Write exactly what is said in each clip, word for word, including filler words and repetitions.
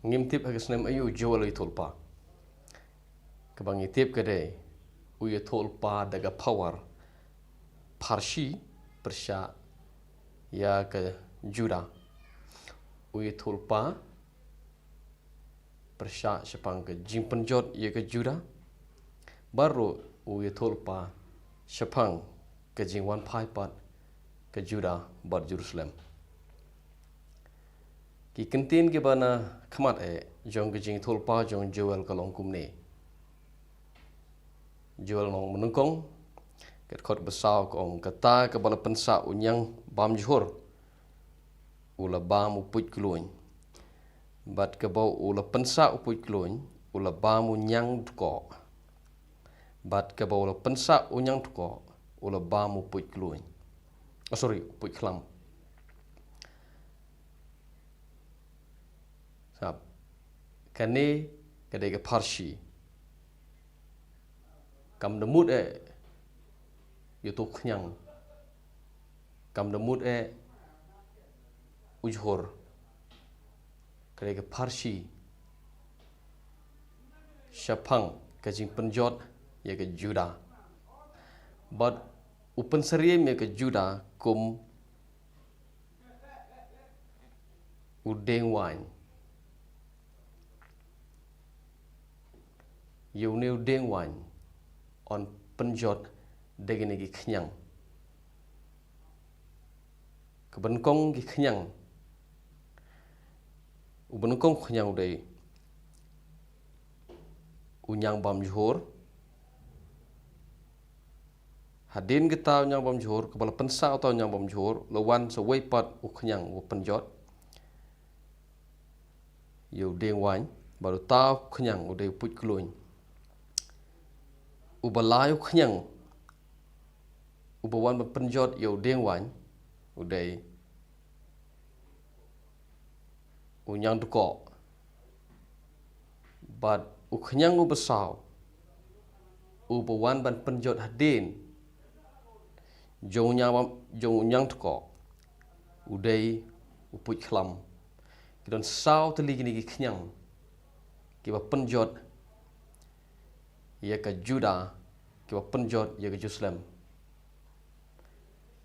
Ngim tip ha ka snem aïu Joel u ïathuhlypa. Kaba ngi tip ka dei u ïathuhlypa da ka power pharshi pyrshah ïa ka Judah. U ïathuhlypa pyrshah shaphang ka jingpynjot ïa ka Judah. Bad ruh u ïathuhlypa shaphang ka jingwan phai pat ka Judah bad Jerusalem. Ki kyntien kiba na khmat eh jong ka jingïathuhlypa jong Joel ka long kumne. Joel nong mynnyngkong, ka dkhot ba saw ka ong, kata kaba la pynsah u ñiang bam jhur u la bam u puit khlun. Bad kaba u la pynsah u puit khlun u la bam u ñiang dkoh. Bad kaba u la pynsah u ñiang dkoh u la bam u puit khlun. Oh, sorry, u puit khlam. Sngap. Kane ka dei ka pharshi. Kam da mut eh ïa uto u khñiang. Kam da mut eh u jhur. Ka dei ka pharshi shaphang ka jingpynjot ïa ka Judah. Bad u pynsyriem ïa ka Judah kum u dieng waiñ. Ïa une u dieng waiñ yn pynjot da kine ki khñiang. Kaba nyngkong ki khñiang. Uba nyngkong u khñiang u dei u ñiang bam jhur. Hadien kata u ñiang bam jhur, kaba la pynsah uta u ñiang bam jhur, la wan sa uwei pat u khñiang uba pynjot ïa u dieng waiñ, bad uta u khñiang u dei u puit khlun. Uba lai u khñiang uba wan ban pynjot ïa u dieng waiñ u dei u ñiang dkoh. Bad u khñiang uba saw uba wan ban pynjot hadien jong u ñiang bam, jong u ñiang dkoh u dei u puit khlam. Ki don saw tylli kine ki khñiang kiba pynjot ïa ka Judah, kiba pynjot ïa ka Jerusalem.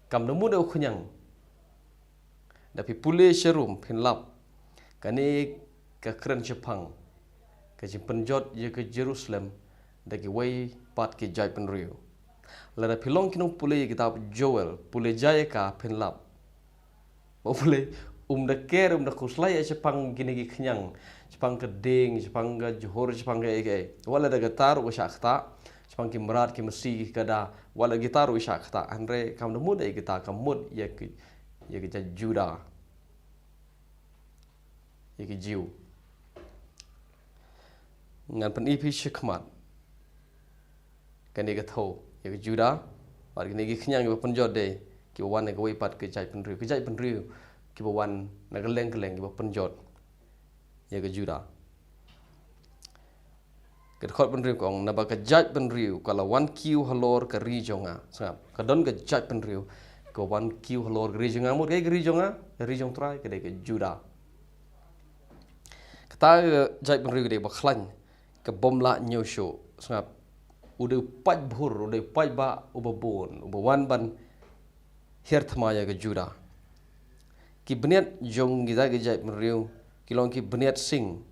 Kam da mut eh u khñiang. Da phi pule sharum phin lap kane ka kren shaphang ka jingpynjot ïa ka Jerusalem da kiwei pat ki jaitbynriew. Lada phi long ki nongpule ïa kitab Joel, pule jai ïa ka phin lap. Ba u pule um da ker, um da khuslai eh shaphang kine ki khñiang, shaphang ka dieng, shaphang ka jhur, shaphang ka ei ka ei. Wat la da kata ruh ka shah ktah, shaphang ki mrad, ki masi, ki kada, wat la kita ruh ka shah ktah. Hynrei kam da mut eh kita, ka mut ïa ki, ïa ki jait Judah, ïa ki Jiw. Ngan pyni phi shakhmat kane ka thew ïa ka Judah bad kine ki khñiang kiba pynjot dei kiba wan na kawei pat ka jaitbynriew, ka jaitbynriew kiba wan na kylleng kylleng kiba pynjot ïa ka Judah. Ka dkhot bynriew ka ong, naba ka jaitbynriew ka la wan kiew halor ka ri jong nga. Sngap, ka don ka jaitbynriew ka wan kiew halor ka ri jong nga, mut ka ri jong nga, ka ri jong Trai, ka dei ka Judah. Kata ka jaitbynriew ka dei ba khlaiñ, ka bym lah ñiew shuh. Sngap, u dei u paidbah, u dei u paidbah uba bun, uba wan ban hiar thma ïa ka Judah. Ki bniat jong kita ki jaitbynriew ki long ki bniat sing.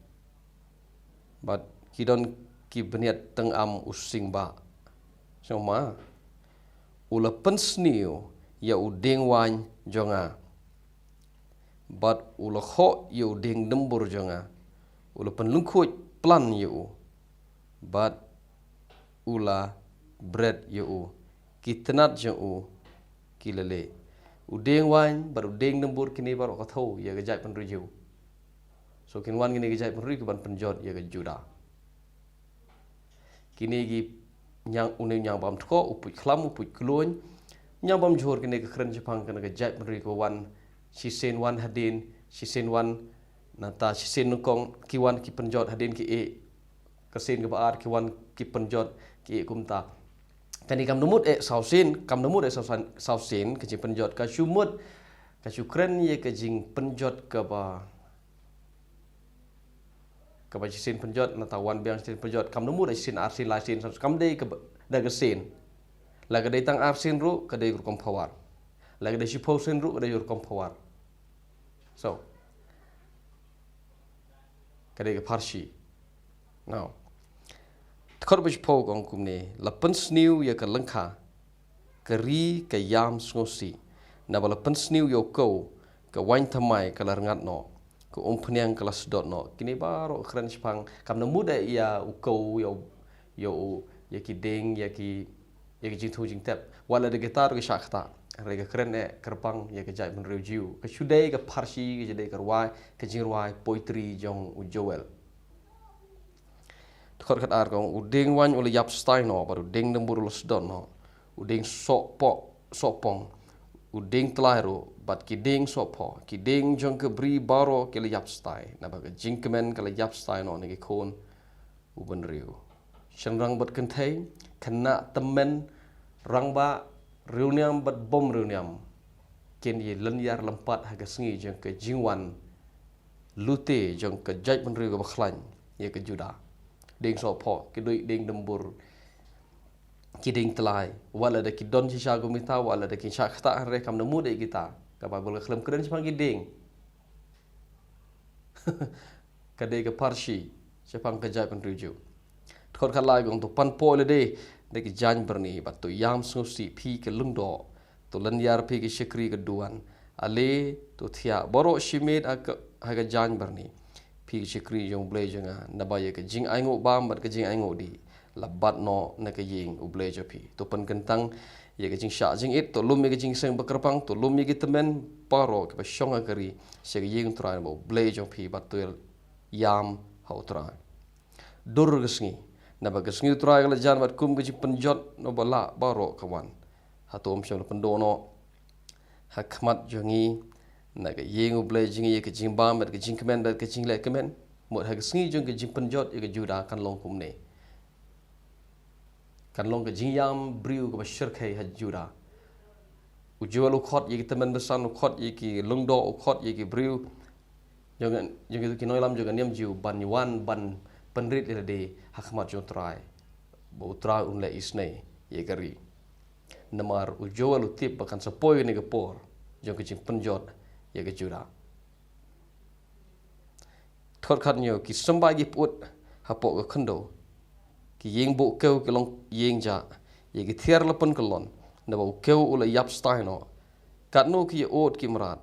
Bad ki don ki bniat tyngam u sing bah. Sngewma, u la pynsniew ïa u dieng waiñ jong nga. Bad u la khoh ïa u dieng dymbur jong nga. U la pynlyngkhuid plan ïa u. Bad u la bret ïa u. Ki tnat jong u ki la leh. U dieng waiñ bad u dieng dymbur kine baroh ka thew ïa ka jaitbynriew Jiw. So kin wan kine ki jaitbynriew ki ban pynjot ïa ka Judah. Kine ki ñiang, une u ñiang bam dkoh, u puit khlam, u puit khlun, ñiang bam jhur, kine ki kren shaphang kane ka jaitbynriew kiba wan shisien wan hadien, shisien wan nangta shisien nyngkong, ki wan ki pynjot hadien ki ïeh, ka sien kaba ar ki wan ki pynjot ki ïeh kumta. Kane kam da mut eh saw sien, kam da mut eh saw san-, saw sien ka jingpynjot, ka shu mut, ka shu kren ïa ka jingpynjot kaba Kaba shisien pynjot, nangta wan biang shisien pynjot, kam da mut da shisien, arsien, laisien, kam dei kaba da ka sien. La ka dei tang arsien ruh, ka dei rukom power. La ka dei shiphew sien ruh, ka dei rukom power. So, ka dei ka pharshi. Now, dkhot ba shiphew ka ong kumne, la pynsniew ïa ka lyngkha, ka ri ka ïam sngewsih. Naba la pynsniew ïa u kew, ka waiñ thymmai ka la rngat noh, ka umphniang ka la sdot noh. Kine baroh kren shaphang, kam da mut da ïa u kew, ïa u, ïa u, ïa ki dieng, ïa ki, ïa ki jingthung jingtep. Wat la da kita ruh ki shah ktah. Hynrei ka kren eh kyrpang ïa ka jaitbynriew Jiw. Ka shu dei ka pharshi, ka shu dei ka rwai, ka jingrwai poetry jong u Joel. Dkhot khatar ka ong, u dieng waiñ u la ïap stai noh, bad u dieng dymbur u la sdot noh. U dieng sohpoh, sohpong, u dieng tlai ruh, bad ki dieng sohphoh, ki dieng jong ka bri baroh ki la ïap stai. Naba ka jingkmen ka la ïap stai noh na ki khun u bynriew. Shynrang bad kynthei, khynnah tymmen, rangbah, riewniam bad bym riewniam, kin ïa lynñiar lympat ha ka sngi jong ka jingwan lute jong ka jaitbynriew kaba khlaiñ, ïa ka Judah. Dieng sohphoh, ki duh dieng dymbur, ki dieng tlai, wat la da ki don shisha kumta, wat la da ki shah ktah, hynrei kam da mut da ïa kita. Ka Baibl ka khlem kren shaphang ki dieng. Ka dei ka pharshi shaphang ka jaitbynriew Jiw. Dkhot khatlai ka ong, to pan poi lade na ki jaiñ byrni, bad to ïam sngewsih phi ka lyngdoh, to lynñiar phi ka shakri ka duwan. Ale, to thiah baroh shimet ha ka, ha ka jaiñ byrni, phi ka shakri jong U Blei jong nga, naba ïa ka jingainguh bam bad ka jingainguh dih la bat noh na ka ïing U Blei jong phi. To pynkyntang ïa ka jingshah jingit, to lum ïa ka jingseng bakyrpang, to lum ïa ki tymmen baroh kiba shong ha ka ri sha ka ïing U Trai naba U Blei jong phi, bad to ïam ha U Trai. Dur ka sngi, naba ka sngi U Trai ka la jan, bad kum ka jingpynjot naba lah baroh ka wan. Hato ym shym la pynduh noh ha khmat jong ngi na ka ïing U Blei jong ngi ïa ka jingbam bad ka jingkmen bad ka jingleh kmen? Mut ha ka sngi jong ka jingpynjot ïa ka Judah kan long kumne. Kan long ka jingïam briew kaba shyrkhei ha Judah. U Joel u khot ïa ki tymmen basan, u khot ïa ki lyngdoh, u khot ïa ki briew jong, jong ki nongïalam jong ka niam Jiw ban wan ban pynrit ïa lade ha khmat jong U Trai, ba U Trai un leh isynei ïa ka ri. Namar u Joel u tip ba kan sa poi kane ka por jong ka jingpynjot ïa ka Judah. Dkhot khathynñiew, ki symbai ki pyut hapoh ka khyndew, ki ïing buh kew ki long ïing jah, ïa ki thiar la pynkyllon, naba u kew u la ïap stai noh. Katno ki ïa ud ki mrad,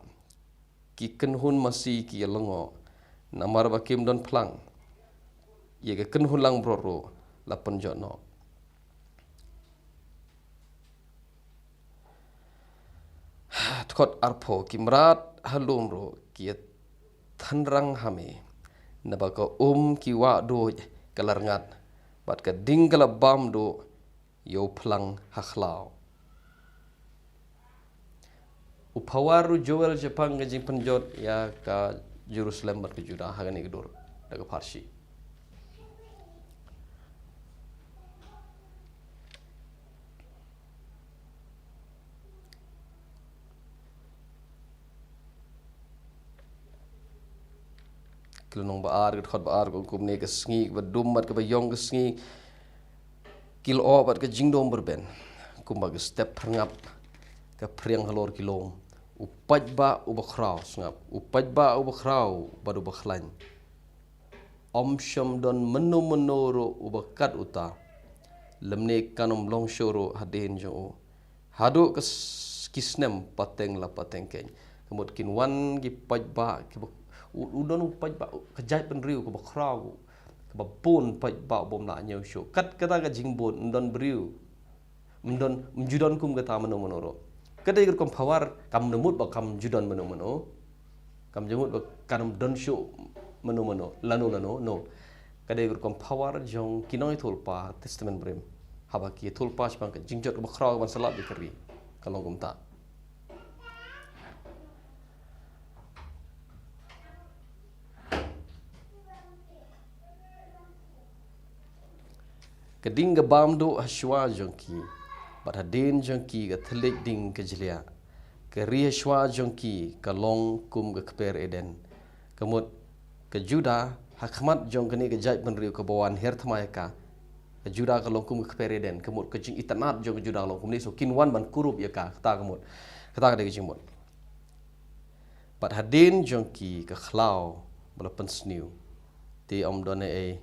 ki kynhun masi ki ïa lyngngoh, namar ba kim don phlang, ïa ka kynhun langbrot ruh la pynjot noh. Dkhot arphew, ki mrad ha lum ruh ki ïa thnrang ha me, naba ka um ki wah duid ka la rngat, bad ka ding ka la bam duh ïa u phlang ha khlaw. U power u Joel shaphang ka jingpynjot ïa ka Jerusalem bad ka Judah ha kane ka dur da ka pharshi. Ki lynnong ba ar, ka dkhot ba ar, ka ong kumne, ka sngi kaba dum bad kaba ïong ka sngi ki lyoh bad ka jingdum byrben, kumba ka step pyrngap ka phriang halor ki lum. U paidbah uba khraw, sngap, u paidbah uba khraw bad uba khlaiñ, ym shym don mynno mynno ruh uba kat uta, lymne kan ym long shuh ruh hadien jong u, haduh ka s-, ki snem pateng la pateng keiñ. Ka mut kin wan ki paidbah kiba, u, u don u paidbah, u, ka jaitbynriew kaba khraw, kaba bun paidbah bym lah ñiew shuh. Kat kata ka jingbun, ym don briew, ym don, ym ju don kum kata mynno mynno ruh. Ka dei ka rukom power, kam da mut ba kam ju don mynno mynno. Kam ju mut ba kan ym don shuh mynno mynno, lano lano, no. Ka dei ka rukom power jong ki nongïathuhlypa Testament Barim, haba ki ïathuhlypa shaphang ka jingjot kaba khraw ban sa lap ïa ka ri. Ka long kumta. Ka ding ka bam duh ha shuwa jong ki, bad hadien jong ki ka thylliej ding ka jliah. Ka ri ha shuwa jong ki ka long kum ka kper Eden. Ka mut ka Judah Ha khmat jong kane ka jaitbynriew kaba wan hiar thma ïa ka, ka Judah ka long kum ka kper Eden, ka mut ka jingitynnad jong ka Judah ka long kumne, so kin wan ban kurup ïa ka, kata ka mut. Kata ka dei ka jingmut. Bad hadien jong ki ka khlaw ba la pynsniew, te ym don ei ei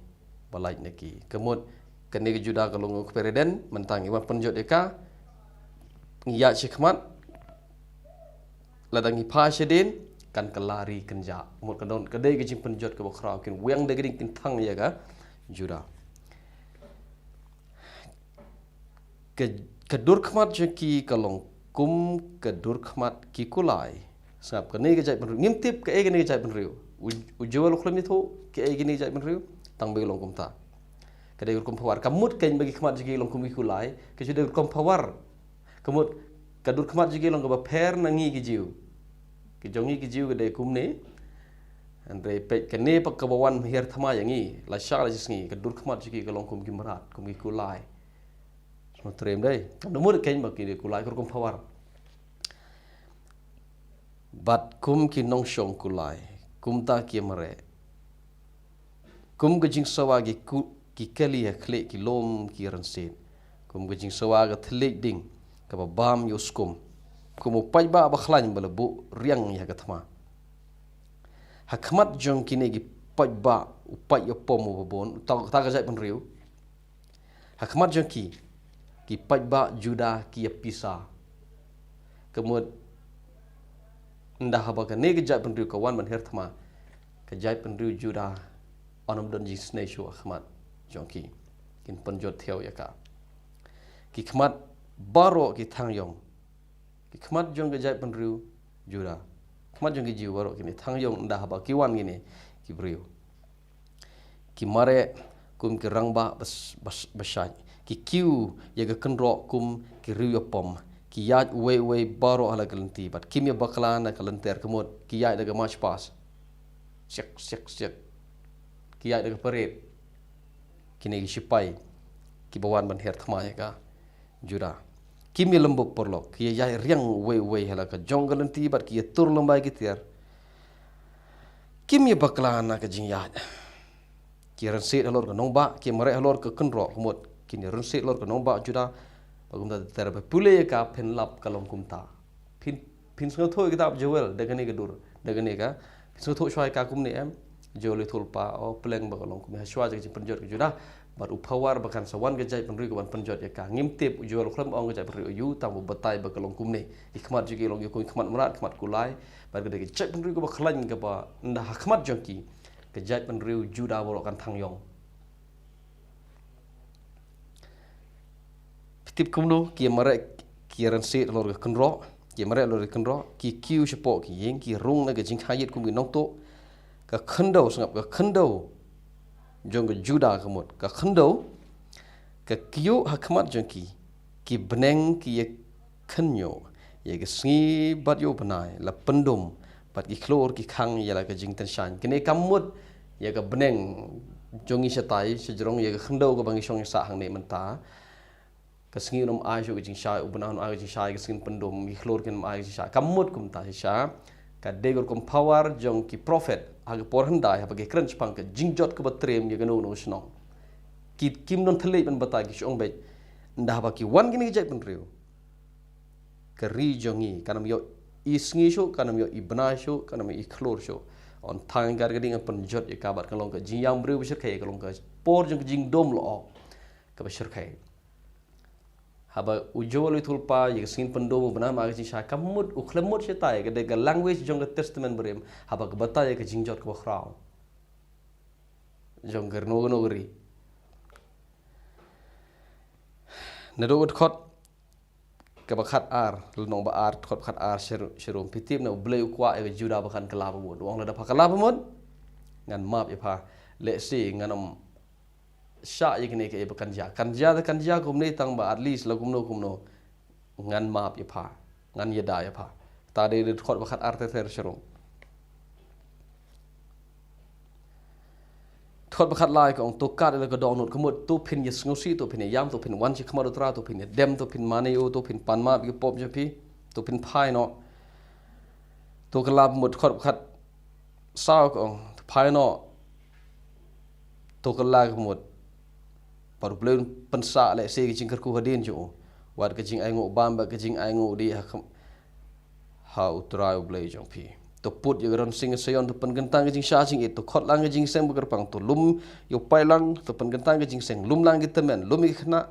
ba lait na ki. Ka mut kane ka Judah ka long ka kper Eden, mynta ngi wan pynjot ïa ka, ngi ïaid sha khmat, lada ngi phai shadien, kan kylla ri kynjah. Mut ka don, ka dei ka jingpynjot kaba khraw, kin wiang da ka ding kin thang ïa ka Judah. Ka, ka dur khmat jong ki ka long kum ka dur khmat ki kulai. Sngap, kane ka jaitbynriew, ngim tip kaei kane ka jaitbynriew. U, u Joel u khlem ïathuh kaei kane ka jaitbynriew, tang ba ki long kumta. Ka dei ka rukom phawar, ka mut kein ba ki khmat jong ki long kum ki kulai, ka shu dei ka rukom phawar. Ka mut ka dur khmat jong ki long kaba pher na ngi ki Jiw. Ki jong ngi ki Jiw ka dei kumne. Hynrei peit kane pat kaba wan hiar thma ïa ngi, lashai lashisngi, ka dur khmat jong ki ka long kum ki mrad, kum ki kulai. Sngewtriem dei. Ka mut kein ba ki dei kulai, ka rukom phawar. Bad kum ki nongshong kulai, kumta ki mareh. Kum ka jingsawa ki ku, ki kali ha khlieh ki lum ki rynsied. Kum ka jingsawa ka thylliej ding kaba bam ïa u skum. Kum u paidbah ba khlaiñ ba la buh riang ïa ka thma. Ha khmat jong kine ki paidbah, u paid ïapom uba bun, uta, uta ka jaitbynriew. Ha khmat jong ki, ki paidbah Judah ki ïapisa. Ka mut, ynda haba kane ka jaitbynriew ka wan ban hiar thma, ka jaitbynriew Judah yn ym don jingisynei shuh ha khmat jong ki. Kin pynjot thiaw ïa ka. Ki khmat baroh ki thang ïong. Ki khmat jong ka jaitbynriew Judah, khmat jong ki Jiw baroh kine thang ïong ynda haba ki wan kine ki briew. Ki mareh kum ki rangbah bas-, bas-, bashait. Ki kiew ïa ka kynroh kum ki riew ïapom. Ki ïaid uwei uwei baroh ha la ka lynti bad kim ïabakla na ka lynter, ka mut ki ïaid da ka march past. Siak, siak, siak. Ki ïaid da ka parade. Kine ki sipai kiba wan ban hiar thma ïa ka Judah. Kim ïalum bok paralok, ki ïaid riang uwei uwei ha la ka jong ka lynti bad ki ïatur lymbai ki tiar. Kim ïabakla na ka jingïaid. Ki rynsied halor ka nongbah, ki mareh halor ka kynroh, ka mut kin ïarynsied halor ka nongbah Judah. Bad kumta ter ba pule ïa ka, phin lap ka long kumta. Phin, phin sngewthuh ïa ka kitab Joel da kane ka dur, da kane ka, phin sngewthuh shuwa ïa ka kumne em? Joel u ïathuh lypa, o, pleng ba ka long kumne, ha shuwa ka jingpynjot ka Judah. Bad u phawar ba kan sa wan ka jaitbynriew ka ban pynjot ïa ka. Ngim tip u Joel u khlem ong ka jaitbynriew aïu, tang ba u batai ba ka long kumne. Ki khmat jong ki long ki kum ki khmat mrad, khmat kulai. Bad ka dei ka jaitbynriew kaba khlaiñ kaba ynda ha khmat jong ki, ka jaitbynriew Judah baroh kan thang ïong. Phi tip kumno, ki mareh, ki rynsied halor ka kynroh, ki mareh halor ka kynroh, ki kiew shapoh ki ïing, ki rung na ka jingkha ïit kum ki nongtuh. Ka khyndew, sngap, ka khyndew jong ka Judah, ka mut ka khyndew, ka kiew ha khmat jong ki, ki bneng ki ïa khynñiuh, ïa ka sngi bad ïa u bnai la pyndum, bad ki khlur ki khang ïa la ka jingtyngshaiñ. Kine ka mut ïa ka bneng jong ngi shatai, shajrong ïa ka khyndew kaba ngi shong ïa sah hangne mynta. Ka sngi un ym ai shuh ka jingshai, u bnai un ym ai ka jingshai, ka sngi pyndum, ki khlur kin ym ai ka jingshai. Ka mut kumta shisha, ka dei ka rukom phawar jong ki prophet ha ka por hyndai, haba ki kren shaphang ka jingjot kaba triem ïa kano kano ka shnong. Ki, kim don thylliej ban batai, ki shu ong beit, ynda haba ki wan kine ki jaitbynriew, ka ri jong ngi kan ym ïoh i sngi shuh, kan ym ïoh i bnai shuh, kan ym ïoh i khlur shuh. Yn thang ïa ka, ka dei ngan pynjot ïa ka bad kan long ka jingïam briew ba shyrkhei, ka long ka por jong ka jingdum lyoh kaba shyrkhei. Haba u Joel u ïathuh lypa ïa ka sngi pyndum, u bnai un ym ai ka jingshai, ka mut, u khlem mut shatai, ka dei ka language jong ka Testament Barim, haba ka batai ïa ka jingjot kaba khraw jong kano kano ka ri. Naduh ka dkhot kaba khatar, lynnong ba ar, dkhot ba khatar, shir-, shirum, phi tip ne, U Blei u kwah ïa ka Judah ba kan kylla bamut. U ong lada pha kylla bamut, ngan map ïa pha. Lehse ngan ym shah ïa kine kiei ba kan jia. Kan jia te kan jia kumne, tang ba at least la kumno kumno ngan map ïa pha, ngan ïada ïa pha. Ta dei dkhot ba khatar ter ter, shirum. Dkhot ba khatlai ka ong, to kat ïa la ka dohnud, ka mut to phin ïa sngewsih, to phin ïa ïam, to phin wan sha khmat U Trai, to phin ïa dem, to phin mane ïa u, to phin pan map ïa ka pop jong phi, to phin phai noh. To kylla bamut. Dkhot ba khatsaw ka ong, to phai noh. To kylla ka mut. Bad U Blei un pynsah lehse ka jingkyrkhu hadien jong u. Wat ka jingainguh bam bad ka jingainguh dih ha kham-, ha U Trai U Blei jong phi. To put ïa ka ronsing Sion, to pynkyntang ka jingshah jingit, to khot lang ka jingseng ba kyrpang, to lum ïa u paidlang, to pynkyntang ka jingseng, lum lang ki tymmen, lum ïa ki khynnah,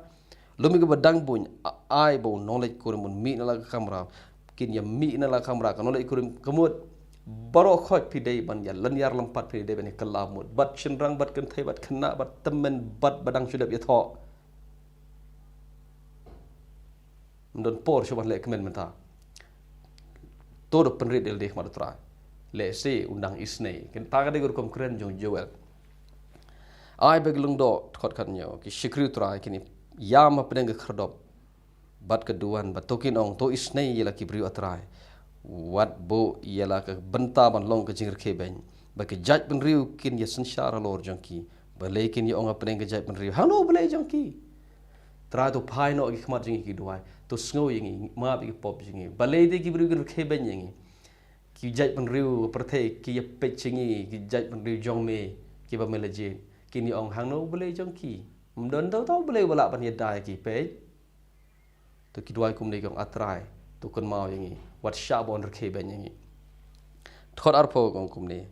lum ïa kiba dang buiñ, a-, ai ba u nongleit kurim un mih na la ka kamra, kin ïa mih na la ka kamra, ka nongleit kurim ka mut, baroh khoit phi dei ban ïa lyniar lympat, phi dei ban ïa kylla mut, bad shynrang, bad kynthei, bad khynnah, bad tymmen, bad ba dang shu dep ïathoh. Ym don por shuh ban leh kmen mynta. To da pynrit ïalade ha khmat U Trai. Lehse un dang isynei. Kata ka dei ka rukom kren jong u Joel. Ai ba ki lyngdoh, dkhot khathynñiew, ki shakri U Trai kin ïam hapdeng ka khyrdop bad ka duwan, bad to kin ong, to isynei ïa la ki briew, A Trai. Wat buh ïa la ka bynta ban long ka jingrkhie beiñ. Bad ki jaitbynriew kin ïa synshar halor jong ki. Balei kin ïa ong hapdeng ki jaitbynriew, hangno U Blei jong ki? Trai, to phai noh ha ki khmat jong ngi, ki duwai. To sngew ïa ngi, map ïa ki pop jong ngi. Balei te ki briew kin rkhie beiñ ïa ngi? Ki jaitbynriew pyrthei ki ïa peit sha ngi, ki jaitbynriew jong me, kiba me la jied. Kin ïa ong, hangno U Blei jong ki? Ym don tau tau U Blei uba lah ban ïada ïa ki, peit. To ki duwai kumne, ki ong, A Trai, to kynmaw ïa ngi. Wat shah ban rkhie beiñ ïa ngi. Dkhot arphew ka ong kumne.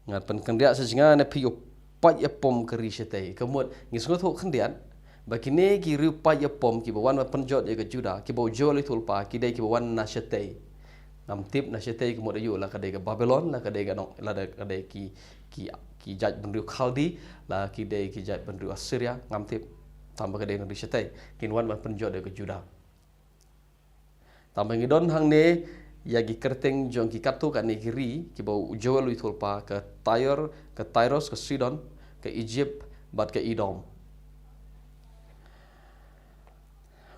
Ngan pynkynriah sha jngai na phi ïa u paidbah ka ri shatei. Ka mut ngi sngewthuh khyndiat ba kine ki riew paidbah kiba wan ban pynjot ïa ka Judah, kiba u Joel u ïathuhlypa, ki dei kiba wan na shatei. Ngam tip na shatei ka mut aïu, la ka dei ka Babilon, la ka dei ka nong, la da ka dei ki, ki, ki jaitbynriew Khaldi, la ki dei ki jaitbynriew Assyria, ngam tip. Tangba ka dei na ri shatei. Kin wan ban pynjot ïa ka Judah. Tangba ngi don hangne ïa ki kyrteng jong ki katto katne ki ri, kiba u Joel u ïathuhlypa, ka Tyre, ka Tyros, ka Sidon, ka Egypt, bad ka Edom.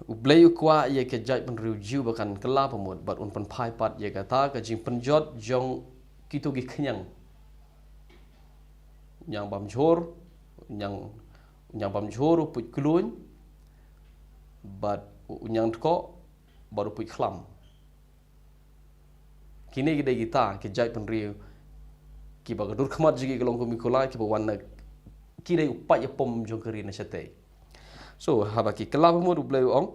U Blei u kwah ïa ka jaitbynriew Jiw ba kan kylla bamut, bad un pynphai pat ïa kata ka jingpynjot jong kito ki khñiang. Ñiang bam jhur, ñiang, ñiang bam jhur, u puit kluin, bad u ñiang dkoh, bad u puit khlam. Kine ki dei kita ki jaitbynriew kiba ka dur khmat jong ki ka long kum ki kular, kiba wan na, ki dei u paidbah jong ka ri na shatei. So, haba ki kylla bamut, U Blei u ong.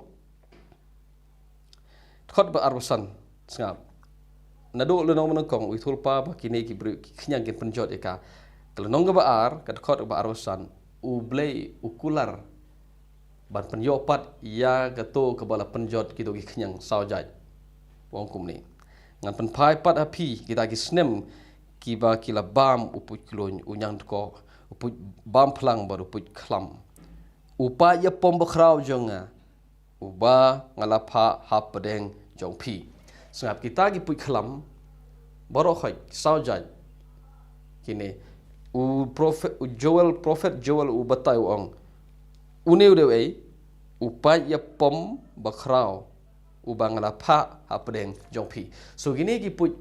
Dkhot ba arphew san, sngap. Naduh lynnong ba nyngkong u ïathuhlypa ba kine ki briew ki khñiang kin pynjot ïa ka. Ka lynnong kaba ar, ka dkhot ba arphew san, U Blei u kular ban pynïoh pat ïa kato kaba la pynjot kito ki khñiang saw jait. U ong kumne. Ngan pynphai pat ha phi kita ki snem kiba ki la bam u puit kluin, u ñiang dkoh, u puit bam phlang bad u puit khlam. U paidbah bakhraw jong nga, uba nga la phah hapdeng jong phi. Sngap, kita ki puit khlam, baroh khoit, saw jait. Kine, u prophet, u Joel, prophet Joel u batai u ong. Une u dei uei, u paidbah bakhraw, uba nga la phah hapdeng jong phi. So kine ki puit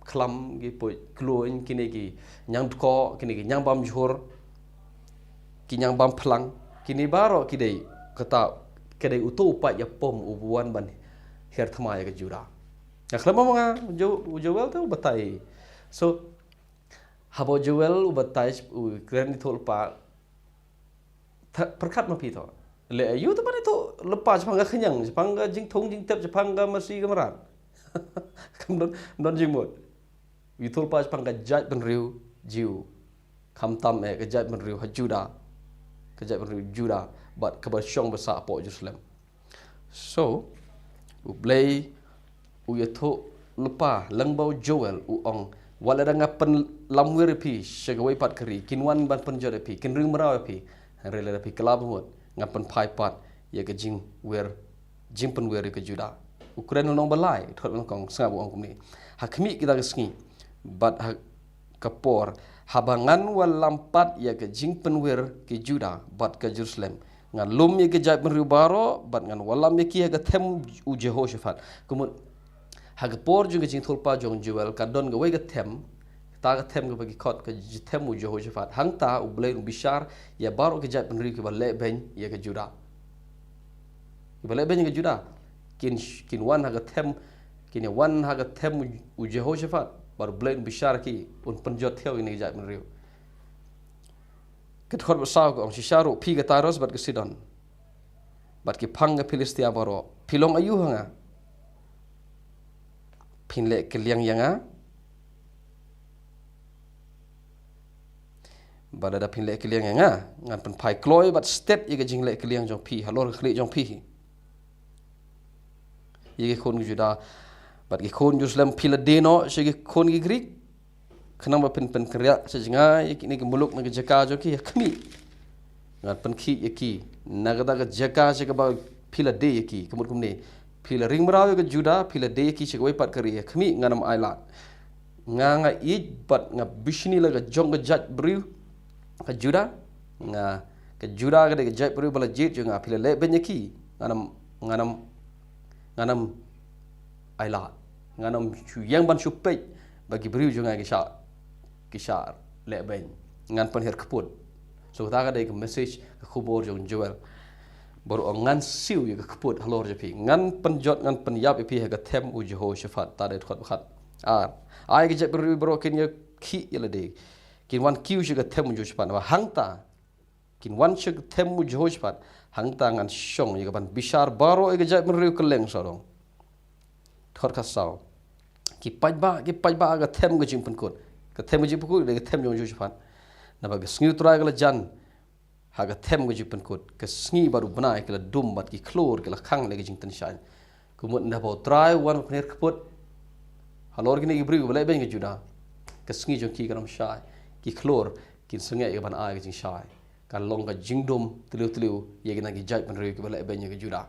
khlam, ki puit kluin, kine ki ñiang dkoh, kine ki ñiang bam jhur, ki ñiang bam phlang, kine baroh ki dei kata, ki dei uto u paidbah uba wan ban hiar thma ïa ka Judah. Nga khlem ong ma nga, Jo-, u Joel te u batai. So, haba u Joel u batai, u kren ïathuhlypa, Tha-, pyrkhat ma phi to. Leh aïu te ban ïathuhlypa shaphang ka khñiang, shaphang ka jingthung jingtep, shaphang ka masi ka mrad. Kam don, don jingmut. Ïathuhlypa shaphang ka jaitbynriew Jiw. Khamtam eh ka jaitbynriew ha Judah. Ka jaitbynriew Judah. Bad kaba shong basa hapoh Jerusalem. So, U Blei u ïathuhlypa lyngba u Joel u ong, wat lada nga pynlamwir ïa phi sha kawei pat ka ri, kin wan ban pynjot ïa phi, kin ring mraw ïa phi, hynrei lada phi kylla bamut, ngan pynphai pat ïa ka jingwir, jingpynwir ïa ka Judah. U kren lynnong ba lai, dkhot ba nyngkong, sngap, u ong kumne. Ha khmih kita ki sngi bad ha ka por, haba ngan wallam pat ïa ka jingpynwir ki Judah bad ka Jerusalem, ngan lum ïa ki jaitbynriew baroh bad ngan wallam ïa ki ha ka them u Jehoshaphat. Kumut, ha ka por jong ka jingïathuhlypa jong u Joel ka don kawei ka them, kata ka them kaba ki khot ka j-, them u Jehoshaphat. Hangta U Blei un bishar ïa baroh ki jaitbynriew kiba lehbeiñ ïa ka Judah. Kiba lehbeiñ ïa ka Judah. Kin sh-, kin wan ha ka them, kin ïa wan ha ka them u, u Jehoshaphat. Bad U Blei un bishar ïa ki, un pynjot thew ïa kine ki jaitbynriew. Ka dkhot ba saw ka ong, shisha ruh phi ka Tyrus bad ka Sidon, bad ki phang ka Philistia baroh, phi long aïu ha nga? Phin leh kylliang ïa nga? Bad lada phin leh kylliang ïa nga, ngan pynphai kloi bad stet ïa ka jingleh kylliang jong phi halor ka khlieh jong phi hi. Ïa ki khun ki Judah bad ki khun Jerusalem, phi la die noh sha ki khun ki Grik, khnang ba phin pynkynriah sha jngai ïa kine ki muluk na ka jaka jong ki, ha khmih, ngan pynkhih ïa ki na kata ka jaka sha kaba phi la die ïa ki. Ka mut kumne, phi la ring mraw ïa ka Judah, phi la die ïa ki sha kawei pat ka ri, ha khmih, ngan ym ailad. Nga nga ïeit bad nga bishni la ka jong ka jaitbynriew ka Judah. Nga, ka Judah ka dei ka jaitbynriew ba la jied jong nga, phi la lehbeiñ ïa ki, ngan ym, ngan ym, ngan ym ailad. Ngan ym shu ïeng ban shu peit ba ki briew jong nga ki shah, ki shah lehbeiñ. Ngan pynhiar kput. So kata ka dei ka message, ka khubor jong u Joel. Baroh, ngan siew ïa ka kput halor jong phi. Ngan pynjot, ngan pynïap ïa phi ha ka them u Jehoshaphat. Ta dei dkhot ba khat. Ar, ai ka jaitbynriew baroh kin ïa khih ïa lade, kin wan kiew sha ka them u Jehoshaphat. Naba hangta, kin wan sha ka them u Jehoshaphat, hangta ngan shong ïa ka ban bishar baroh ïa ka jaitbynriew kylleng sawdong. Dkhot ka saw. Ki paidbah, ki paidbah ha ka them ka jingpynkut. Ka them ka jingpynkut, dei ka them jong u Jehoshaphat. Naba ka sngi u Trai ka la jan ha ka them ka jingpynkut. Ka sngi bad u bnai ki la dum bad ki khlur ki la khang ïa ka jingtynshaiñ. Kumut naba u Trai u wan pynhiar kput halor kine ki briew kiba lehbeiñ ka Judah, ka sngi jong ki kan ym shai. Ki khlur kin sangeh ïa ka ban ai ka jingshai. Kan long ka jingdum tliw tliw ïa kine ki jaitbynriew kiba lehbeiñ ïa ka Judah.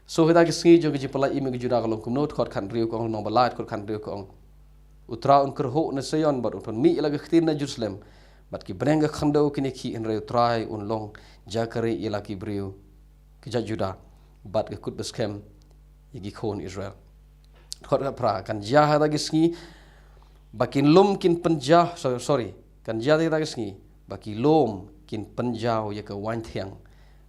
So kita ki sngi jong ka jingpyllait im ïa ka Judah ka long kumno? Dkhot khathynriew ka ong, lynnong ba lai, dkhot khathynriew ka ong, u Trai un kyrhuh na Zion bad un pynmih ïa la ka ktien na Jerusalem. Bad ki bneng ka khyndew kin ïakhih, hynrei u Trai un long jakri ïa la ki briew ka jait Judah bad ka kut ba skhem ïa ki khun Israel. Dkhot khatphra, kan jia ha kita ki sngi ba kin lum kin pynjaw, so-, sorry, kan jia ha kita ki sngi ba ki lum kin pynjaw ïa ka waiñ thiang,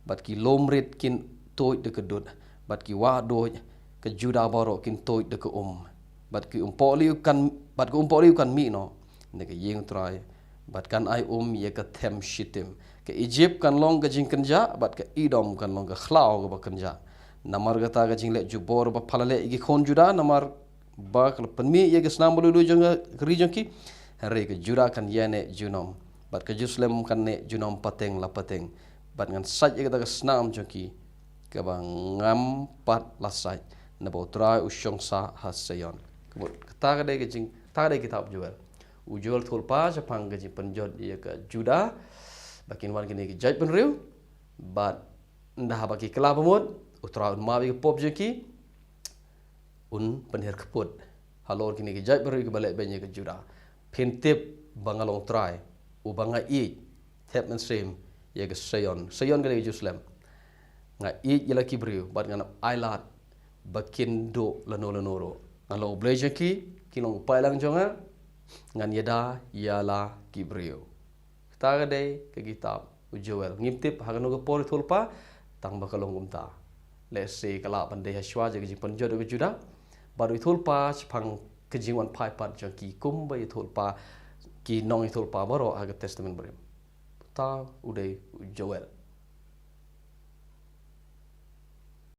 bad ki lum rit kin tuid da ka dud, bad ki wah duid ka Judah baroh kin tuid da ka um, bad ki umpohliew kan, bad ka umpohliew kan mih noh na ka ïing u Trai, bad kan ai um ïa ka them Shittim. Ka Ijipt kan long ka jingkynjah, bad ka Edom kan long ka khlaw kaba kynjah. Namar kata ka jingleh jubor ba pha la leh ïa ki khun Judah, namar ba ka la pynmih ïa ka snam ba lui lui jong ka ri jong ki, hynrei ka Judah kan ïaineh junom, bad ka Jerusalem kan neh junom pateng la pateng. Bad ngan sait ïa kata ka snam jong ki kaba ngam pat la sait, naba u Trai u shong sah ha Zion. Kumut, kata ka dei ka jing, kata ka dei kitab Joel. U Joel u thulpa shaphang ka jingpynjot ïa ka Judah ba kin wan kine ki jaitbynriew, bad ynda haba ki kylla ba mut, u Trai un map ïa ka pop jong ki, un pynhiar kput halor kine ki jaitbynriew kiba lehbeiñ ïa ka Judah. Phin tip ba nga long Trai uba nga ïeit, thep mynsiem ïa ka Zion. Zion ka dei ka Jerusalem. Nga ïeit ïa la ki briew bad ngan ym ailad ba kin duh lano lano ruh. Ngan long U Blei jong ki, kin long u paidlang jong nga. Ngan ïada ïa la ki briew. Kata ka dei ka kitab u Joel. Ngim tip ha kano ka por u thulpa, tang ba ka long kumta. Lehse ka lah ban dei hashwa jong ka jingpynjot ïa ka Judah. Bad u thulpa shaphang ka jingwan phai pat jong ki, kumba u thulpa, ki nong u thulpa baroh ha ka Testament Barim. Uta u dei u Joel.